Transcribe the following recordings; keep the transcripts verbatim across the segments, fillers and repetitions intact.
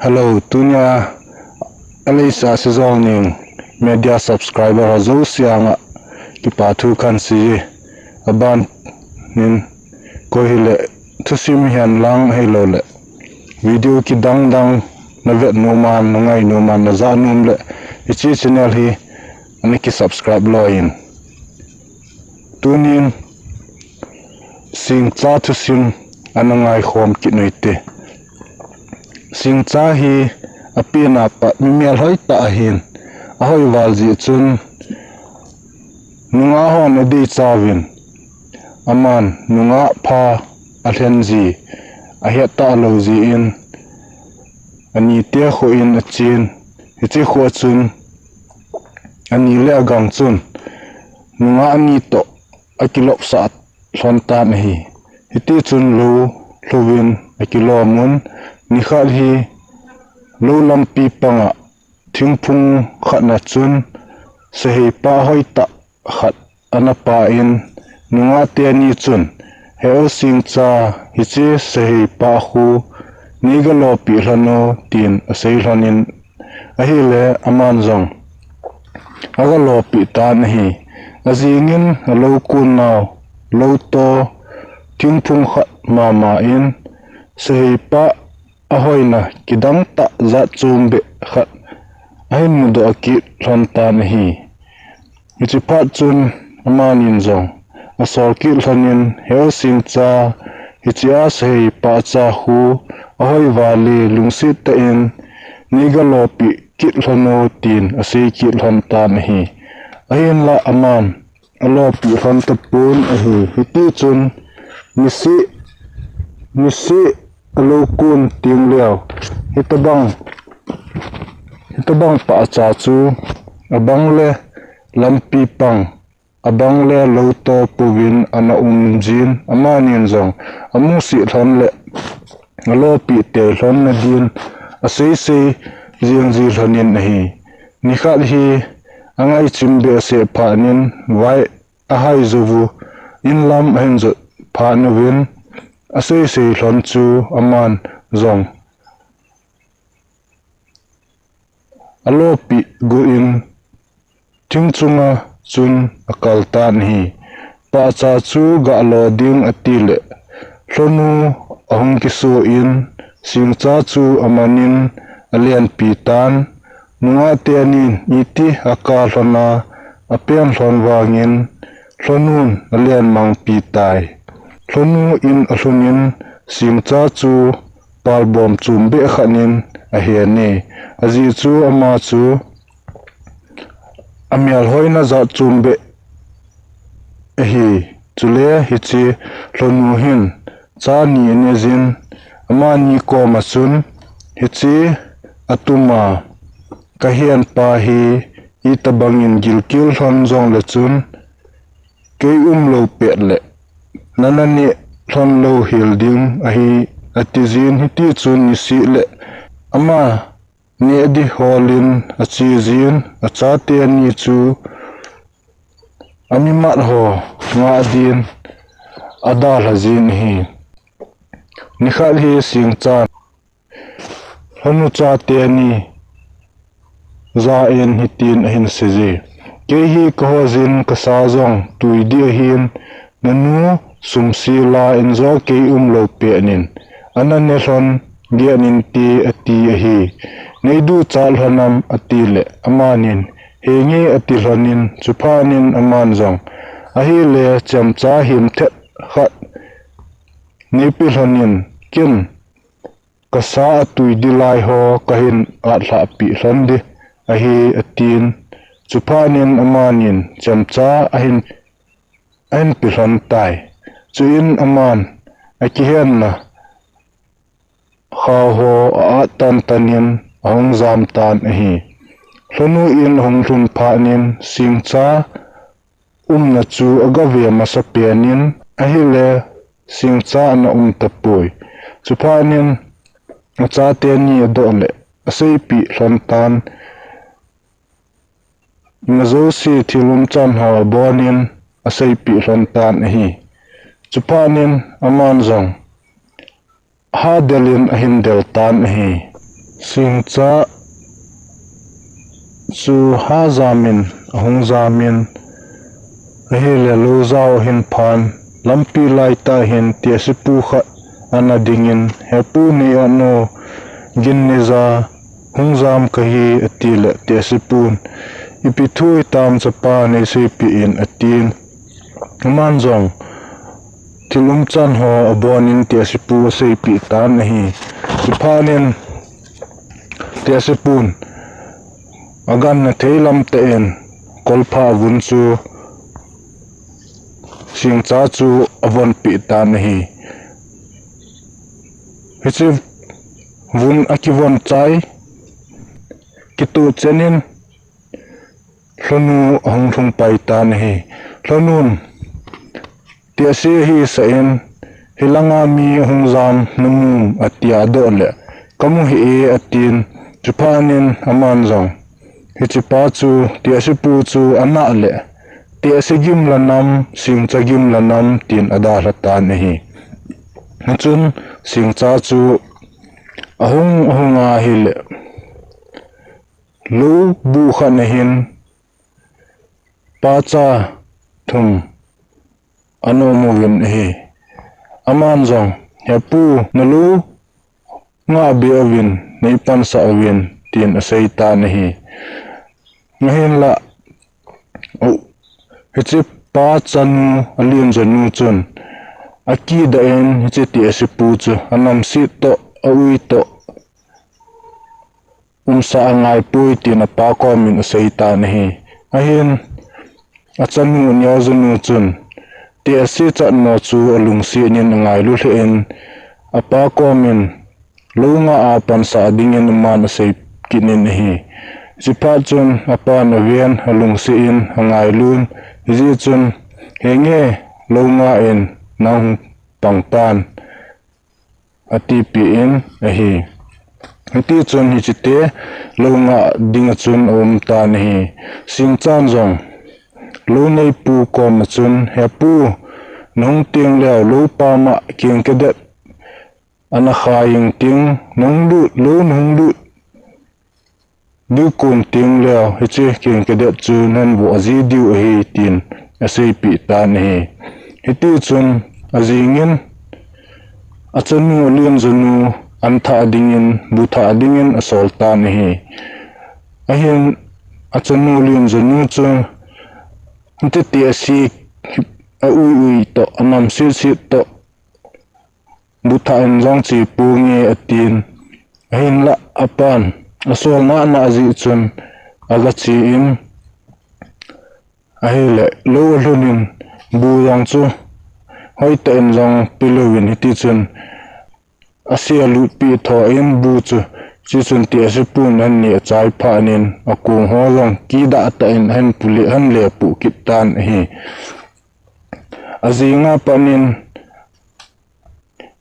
Hello, tunia L H R Sijolneng media subscriber ho jouse anga kipa thu kahin sei e. Aban in koi hile thusim hihen lang hilou le video kidang dang na vet nom a, na ngai nom a, na jah nom le hiche channel hi ana ki subscribe lou in. Tunin Singcha thusim ana ngai khom kit u hite. Singcha hi apen a pat mi melhoi tah ahin, ahoi val jeh chun nungah hon adei chauvin, aman nungah pha alhen ji ahet talou jeh in, anite kho in achen, hiche kho chun ani le agang chun nungah ani toh akilopsah lhon tan ahi. Hiti chun lou lhouvin akilom un, nikhat hi lou lampi panga thingphung khat na chun sahei pah hoitah khat ana pah in, nungah teni chun, "He o Singcha, hiche sahei pah khu neiga lopeh lhon o," tin asei lhon in ahile, aman jong aga lopeh tan ahi. Ajing in alou kon nau, lou to thingphung khat mama in sahei pah ahoina kidang tah jat chom beh khat ahin mudoh kit lhon tan ahi. Hiche phat chun amanin jong asol kit lhon in, "He o Singcha, hiche a sahei pah cha khu ahoi val e, lungset tah in neiga lopeh kit lhon o," tin asei kit lhon tan ahi. Ahinlah aman alopeh lhon tapon ahi. Hiti chun nisih, nisih alou kon teng leu, hitabang, hitabang pah cha chu abang le lampi pang, abang le lou to pouvin ana um jin, amanin jong amusih lhon le alopeh tei lhon nadin asei sei jing ji lhon in ahi. Nikhat hi angaichim behseh phat in vai ahai jou u, in lam ahin jot phat uvin asei sei lhon chu aman jong alopeh got in thing chunga chun akal tan ahi. Pahcha chu galo ding ati le, lhonu ahung kiso in, Singcha chu amanin alenpi tan. Nungah tenin iti aka lhon a, apen lhon vangin, lhonun alen mangpi tai. Lhonu in alhun in, Singcha chu palbom chom beh khat in ahen e. Ajeh chu ama chu amelhoina jat chom beh ahi. Chule hiche lhonu hin cha ni anei jin, amani koma chun, hiche atuma kahenpa hi itobangin gilkel lhon jongle chun, kei umlou pet le nana neh lhon lou hel ding ahi, ati jin. Hiti chun nisih le ama neh ding holin ache jin, achate ni chu amimat ho ngah din adalha jin ahi. Nikhat hi Singchan lhonu chate ni jah in hitin ahin seije. Kei hi kaho jin kasa jong tui ding ahin, nanu sum sila in jo kei umlou pet in, ana ne lhon gei in te ati ahi. Nei duchat lhon am ati le, amanin, henge ati lhon in, chuphat in aman jong, ahile chemcha himthet khat neipe lhon in, ken kasa atui ding lai ho kahin atlhah peh lhon ding ahi, atin. Chuphat in amanin chemcha ahin, ahin pe lhon tai. Chuin aman akihenna khao ho a-at tan tan in ahung jam tan ahi. Lhonu in ahung lhun phat in Singcha umna chu agave masa pen in, ahile Singcha ana um tapoi. Chuphat in achate ni adoh le aseipeh lhon tan, ima jouse thil umchan ho abon in aseipeh lhon tan ahi. Chuphat in aman jong hadel in ahin del tan ahi. Singcha chu hah jamin ahung jamin, ahile lou jao ahin phan, lampi laitah hin tehsepu khat ana dingin, He pu, nei ot o, gin neija hung jam kahi, atile tehsepun, Ipi thu ahitam chapa, neiseipeh in, atin. Aman jong thil umchan ho abonin tehsepu aseipeh tan ahi. Chuphatnin tehsepun agangna thei lamtah in kolphah vun chu Singcha chu avonpeh tan ahi. Hiche vun akivon chai kitoh chenin lhonu ahung lhung pai tan ahi. Lhonun, Tehse ahisah in, hilanga mi ahung jam namu em, atia adoh leh, Kamu hih e, atin. Chuphatnin aman jong hichepa chu tehsepu chu anah leh, Tehse gim la nam, Singcha gim la nam, tin adalha tan ahi. Hichun Singcha chu ahung ahunga ahile lou buh khat nahin pacha thum ana um uvin ahi. Aman jong, He pu, nalou ngah be uvin, neipansah uvin, tin aseitan ahi. Ahinlah hichepa chanu, alenjonu chun akidah in hiche tehsepu chu anamset toh, a-ui toh umsah angaipoi, tin apa komin aseitan ahi. Ahin achanu aneojonu chun tehse chatmo chu alungsetnin angailu lheh in, apa komin lou ngah a pansah dingin aman asei kitnin ahi. Chuphat chun apan aven, alungset in angailun, hijeh chun, Henge, lou ngah in nahung pang tan, atipeh in ahi. Hitichun hichete lou ngah dinga chun aumtan ahi. Singchan jong lou neipu koma chun, He pu, nahung tengleu lou pama kengkedet ana kha ingting, nahung lut, lou nahung lut diu kon tengleu hiche kengkedet chu nahin voh ji diu ahi, tin aseipeh tan ahi. Hitichun ajingin achanu alenjonu an thah dingin, bu thah dingin asol tan ahi. Ahin achanu alenjonu chu hiche tehse a-ui ui toh, anamset set toh bu thah in jong che ponge, atin. Ahinlah apan asol nana jeh chun agache in, ahile lou alhunin bu jong chu hoitah in jong pelouvin, hitichun ase alutpeh tho in bu chu, hichun tehsepun ahin neh achai phatnin akong ho jong kidah tah in ahin pule, ahin lepoh kit tan ahi. Ajinga patnin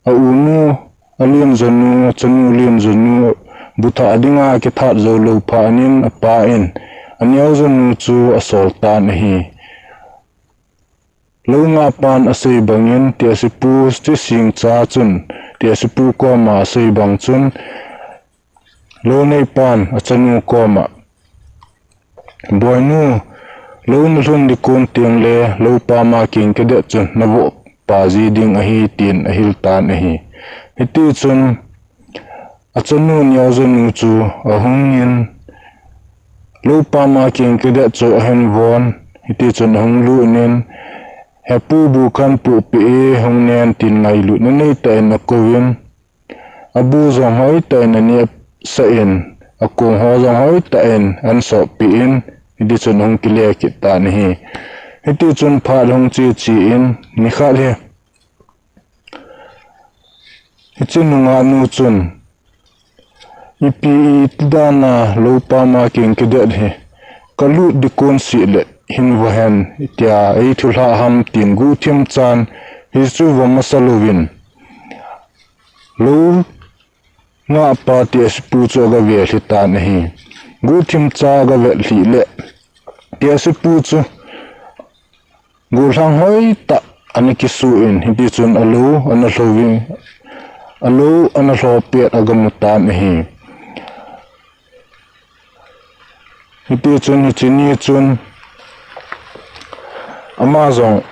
a-unu, alenjonu, achanu lenjonu bu thah dinga akithat joulou phatnin apa in aneojonu chu asol tan ahi. Lou ngah pan asei bangin tehsepu, hiche Singcha chun tehsepu koma asei bang chun, lou neipan achanu koma, Boinu, lou nalhun ding kon tengle lou pama kengkedet chu navoh pa ji ding ahi, tin ahil tan ahi. Hitichun achanu neojonu chu ahungin lou pama kengkedet chu ahin von, hitichun ahung lutnin, He pu, bu kahin pohpeh e, hung nen, tin ngailutna neitah in akouvin, abu jong hoitah in anehsah in, akong ho jong hoitah in ahin soppeh in, hitichun ahung kile kit tan ahi. Hitichun phat ahung cheche in, nikhat hi hiche nungahnu chun, Ipi iti dana lou pama kengkedet hi kalut ding kon seh leh hin vahen, tia eithulhah ham, tin guhthim chan hichu vamasa louvin lou ngahpa tehsepu chu agavet lhi tan ahi. Guhthim cha agavet lhih leh tehsepu chu gollhang hoitah ana kisuh in, hitichun alou ana lhouvin, alou ana lho pet agamu tan ahi. Hiti chun hiche ni chun ama jong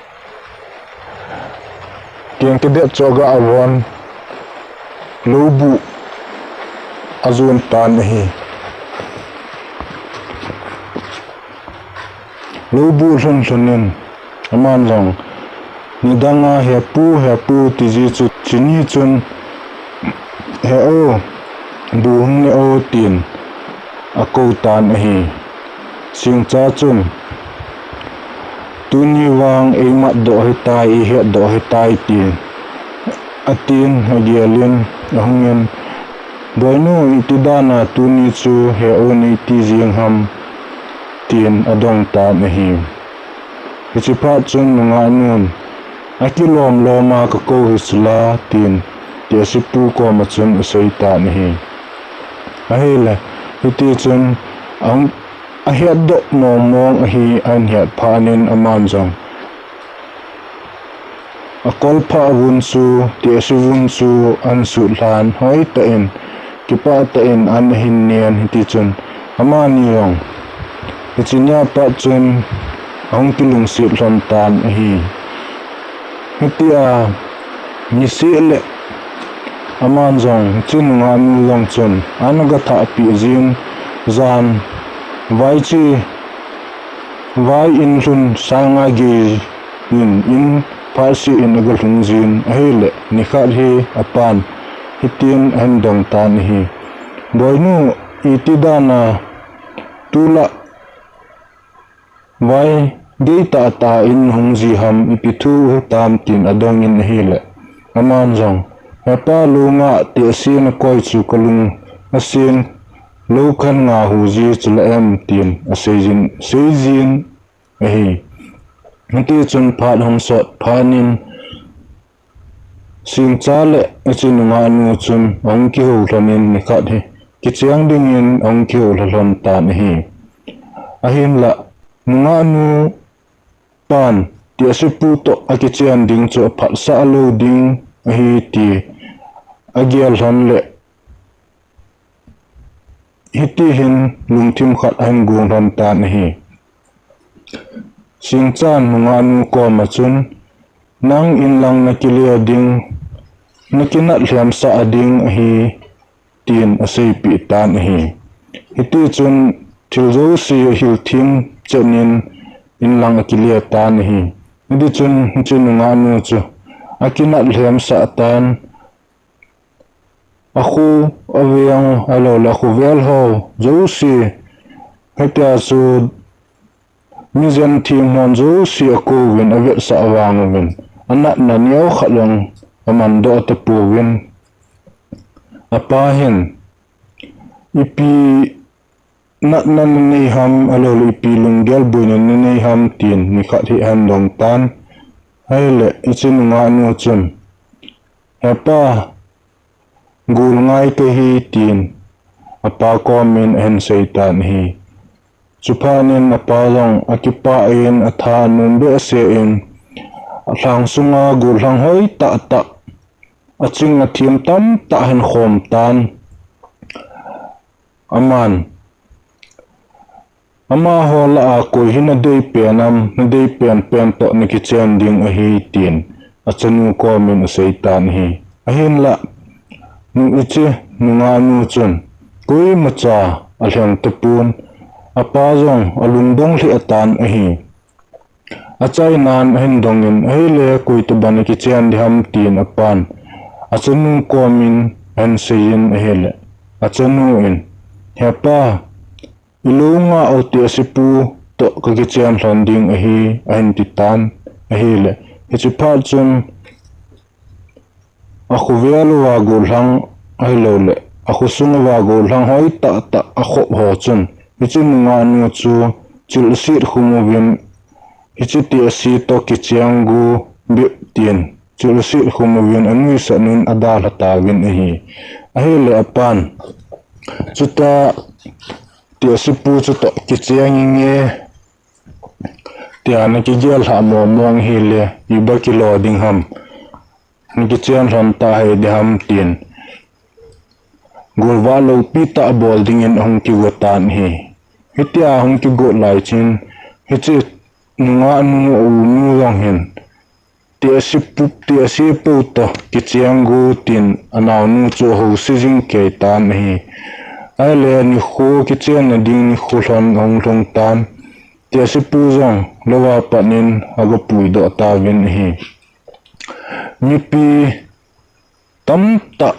kengkedet chu aga avon, loubuh ajon tan ahi. Loubuh lhun lhun in aman jong nidanga, "He pu, he pu," tiji chu hiche ni chun, "He o, bu hung ne o," tin akou tan ahi. Singcha chun, "Tuni vang eimatdoh ahitai, eihetdoh ahitai," tin atin, agelin ahungin, "Boinu, iti dana tuni chu he o neiti jeng ham?" tin adong tan ahi. Hiche phat chun nungahnun, "Akilom loma kakou hi chula," tin tehsepu koma chun asei tan ahi. Ahile hiti chun ahetdoh mong mong ahi, ahin het phat in aman jong akolphah vun chu, tehse vun chu ahin sutlhan, hoitah in, kipah tah in an ahin nen. Hiti chun amani jong hiche nia pat chun ahung kilungset lhon tan ahi. Hitia niseh le aman jong hiche nungahnu jong chun an aga thahpeh jin, jan vaiche, vai in lhun sanga gei in, in phatseh in aga lhung jin ahile, nikhat hi apan hitin ahin dong tan ahi, "Boinu, iti dana tulai vai gei tahtah in hung ji ham, ipi thu hitam?" tin adongin ahile, aman jong, "He pa, lou ngah tehse nakoi chu kalung aseng, lou khat ngah hu ji chula em?" tin aseijin, seijin ahi. Hiti chun phat hung sot phat in Singcha le hiche nungahnu chun ahung kihou lhon in nikhat hi kicheng dingin ahung kihou lha lhon tan ahi. Ahinla nungahnu pan tehsepu toh akichen ding chu aphatsah lou ding ahi ti agel lhon le hiti hin lungthim khat ahin gong lhon tan ahi. Singchan nungahnu koma chun, "Nang inlang nakile ding, nakinat lhemsah ding ahi," tin aseipeh tan ahi. Hiti chun thil jouse ahil them chet in inlang akile tan ahi. Hiti chun hiche nungahnu chu akinat lhemsah tan, akho aveng ahilou le akhovel ho jouse, hitia chu mi jen them hon jouse akouvin, avetsah vang uvin, anatna neokhat jong amandoh tapouvin. Apa hin, "Ipi natna nanei ham, ahilou le ipi lunggel boina nanei ham?" tin nikhat hi ahin dong tan. Ahile hiche nungahnu chun, "He pa, gul ngai kahi," tin apa komin ahin sei tan ahi. Chuphat in apa jong akipah in, atha anom behseh in, alhang sunga gollhang hoi tahtah, aching athem tamtah ahin khom tan. Aman, "Amaho lah a koi hi nadei pen am, nadei penpen toh nakichen ding ahi," tin achanu komin asei tan ahi. Ahinlah hiche nungahnu chun koimacha alheng tapon, apa jong alungdong lheh tan ahi. Achainan ahin dongin, "Ahile koi tobang a kichen ding ham?" tin apan achanu komin ahin seiyin ahile, achanu in, "He pa, ilou ngah u tehsepu toh kakichen lhon ding ahi," ahin ti tan ahile, hiche phat chun akhovel uva gollhang ahilou le akhosung uva gollhang hoi tahtah akhop ho chun hiche nungahnu chu chilset khum uvin, hiche tehse toh kichen gu bep tin chilset khum uvin anuisat un adalha tauvin ahi. Ahile apan, "Chuta tehsepu chutoh kichen inge, tia nakigel lhah mong mong hile, iba kilo ding ham, nakichen lhon tahei ding ham?" tin golvah loupi tah abol dingin ahung kigo tan ahi. Hitia hung kigot lai chun, hiche nungah nu a u nu jong hin, tehse pu, tehse pu toh kicheng go tin anaonu chu ahousi jing kei tan ahi. Ahile nikho kichenna ding nikho lhon ahung lhung tan, tehse pu jong louva pat in aga puidoh tauvin ahi. Mipi tamtah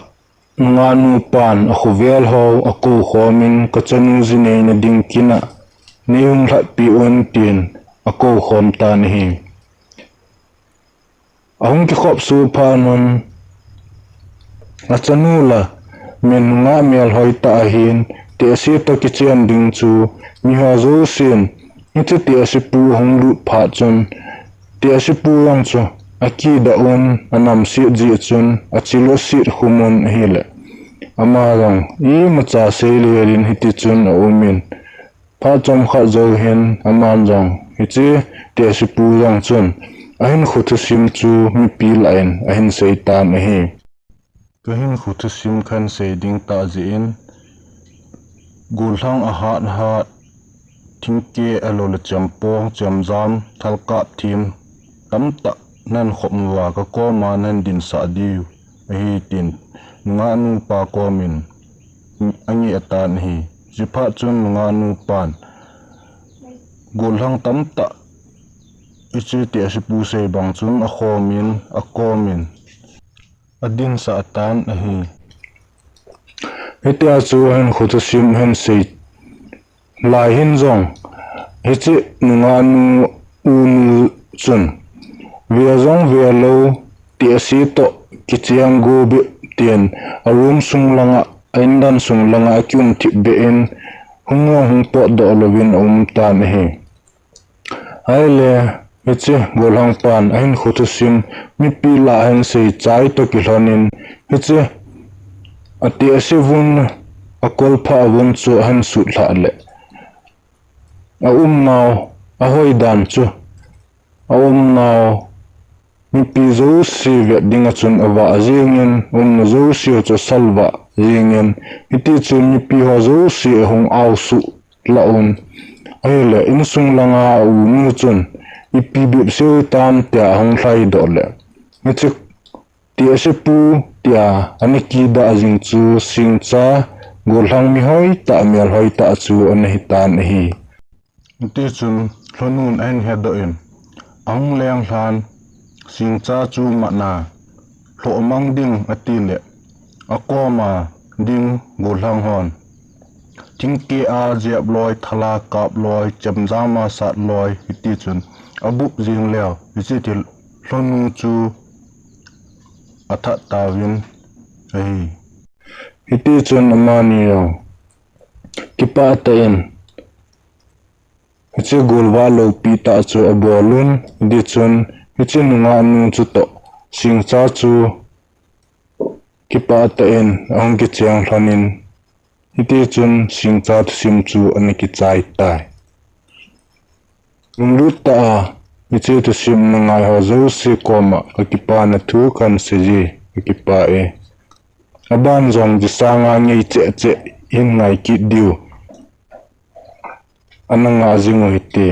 nungah nu pan akhovel ho akou khomin, kachanu ji neina ding kin a nei hung lhatpeh un tin akou khom tan ahi. Ahung kikhop sophat un, achanu la, min nungah melhoi tah ahin, tehse toh kichen ding chu miho jousen, hiche tehse pu ahung lut phat chun, tehse pu jong chu akidah un, anamset jeh chun achilou set khum un ahile, ama jong imacha seilou helin hiti chun aumin. Phat chomkhat jou hin aman jong hiche tehse pu jong chun ahinkho thusim chu mipi lah in ahin sei tan ahi. Kahinkho thusim kahin sei ding tah jeh in, gollhang ahat hat, thingkeh ahilou le chempong, chemjam, thalkap thim tamtah nahin khop uva kakoma nahin dinsah diu ahi tin nungah nupa komin angeh atan ahi. Chuphat chun nungah nupan gollhang tamtah hiche tehse pu sei bang chun akhomin, akomin, adinsah tan ahi. Hitia chu ahinkho thusim ahin sei lai hin jong, hiche nungah nu u nu chun, ve jong velou, tehse toh kicheng go bep tin, a room sung langa, a indan sung langa akium thip bep in, hung jong hung potdoh louvin aum tan ahi. Ahile, hiche gollhang pan ahinkho thusim mipi lah a ahin sei chai toh kilhonin, hiche atehse vun, akolpha vun chu ahin sutlhah le, aumnau, ahoi dan chu, aumnau mipi jouse vet dinga chun avah jengin, aumna jouse chu asalvah jengin, hiti chun mipi ho jouse ahung aosuh lah un. Ahile insung langa a u nu chun, ipi bep seiu tam tia ahung lhaidoh le, hiche tehse pu tia ana kidah jing chu singcha, gollhang mihoitah, melhoitah chu ana hitan ahi. Hitichun lhonun ahin hedoh in, ahung lenglhan, singcha chu matna lhohmang ding atile, akoma ding gollhang hon thingkeh a jep loi, thala kap loi, chemjam a sat loi, hitichun abup jeng leu, hiche thil lhonu chu athat tauvin ahi. Hitichun amani jong kipah tah in hiche golvah loupi tah chu abolun, hitichun hiche nungah nu chutoh singcha chu kipah tah in ahung kicheng lhonin, hitichun singcha thusim chu ana kichai tai. Lunglut tah a hiche thusim ana ngaiho jouse koma kakipana thu kahin seije, kakipah e. Aban jong hiche sanga ngei cheh cheh hin ngai kit diu ana ngah jing u hite.